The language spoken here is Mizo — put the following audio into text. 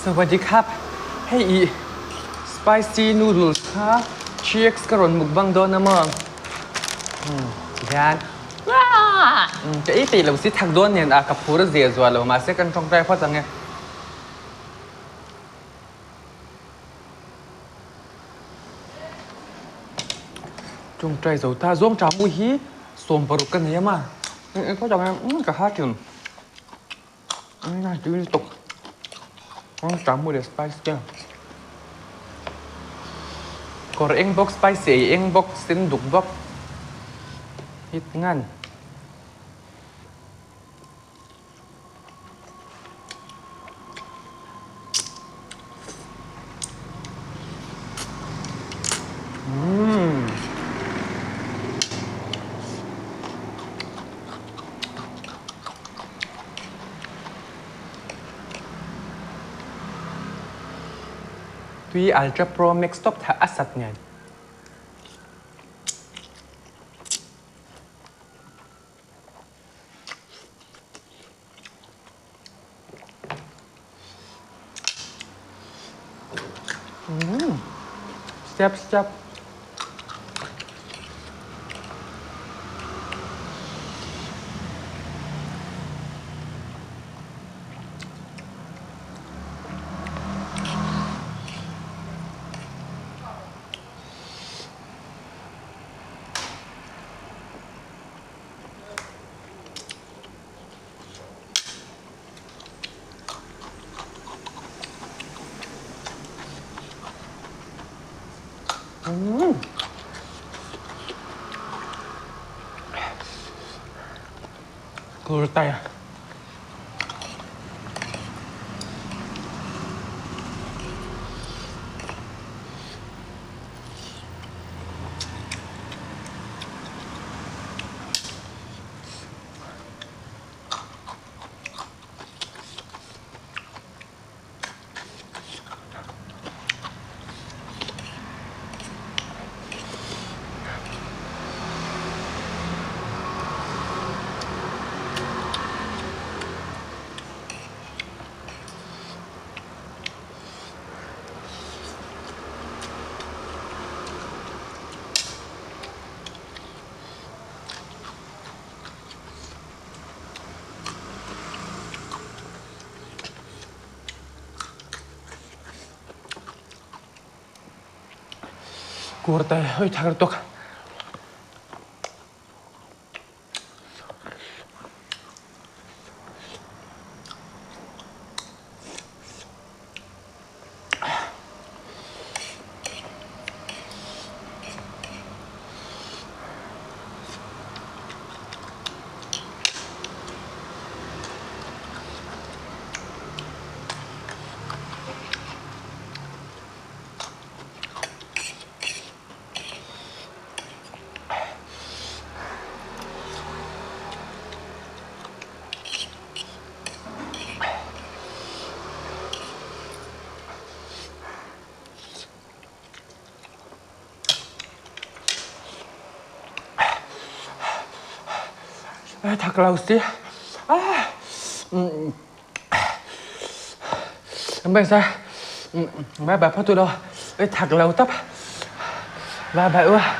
Sawadee khap, hei i spicy noodles kha 3x ka rawn mukbang dawn a maw? Tihian ka ei peih lo si thak dawn nen a ka phur a zia zual lo mahse kan tawngtai phawt ang e. Tawngtai zo ta zawng ṭah mu hi 60 ka nei a maw? Ei phawt ang e, ka ha ṭhin. Tui lutuk ṭah mu leh spice te kawr eng bawk spicy ei eng bawk sen duk bawk hit ngan. Tui Ultra Pro Max tawp thah a sat nen. Step step. Kurtai. Kurtai hoi thar tuk. Thak lo si. Bây giờ bye bye phớt tôi đâu. Thak lo tap. Bye bye ua.